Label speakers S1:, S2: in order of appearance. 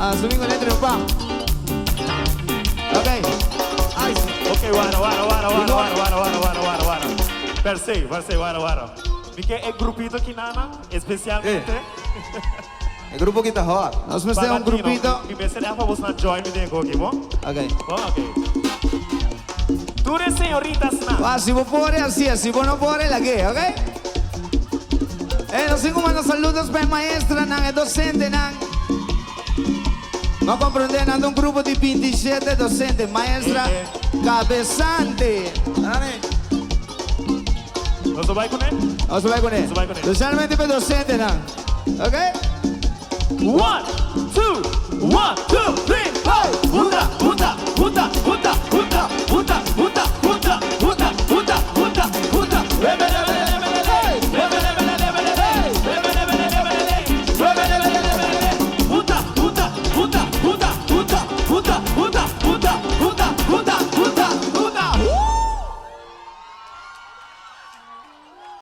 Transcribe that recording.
S1: Asumí con letra pa. Ok. Ay,
S2: Ok, warda, warda, warda, warda, warda, warda, warda, warda, warda, warda. Per se, per se, warda, warda. Mi ke e grupito kinana, espesialmente.
S3: E grupo aki ta hot.
S1: Nos mester un grupito.
S2: Mi mester e pa bos na join mi den koki, bon?
S1: Ok.
S2: Bon, ok. Tur e señoritas na.
S1: Wa, si bo por e hasi, si bo no por e lag'é, ok? Eh, nos tin ku manda saludos pa e maestranan, e dosentenan. No komprondé, nan ta un grupo di 27 dosente, maestra kabesante.
S2: Nos ta bai kuné?
S1: Nos ta bai kuné.
S2: Nos ta bai kuné.
S1: Spesialmente pa e dosentenan. Ok?
S2: One, two, one, two.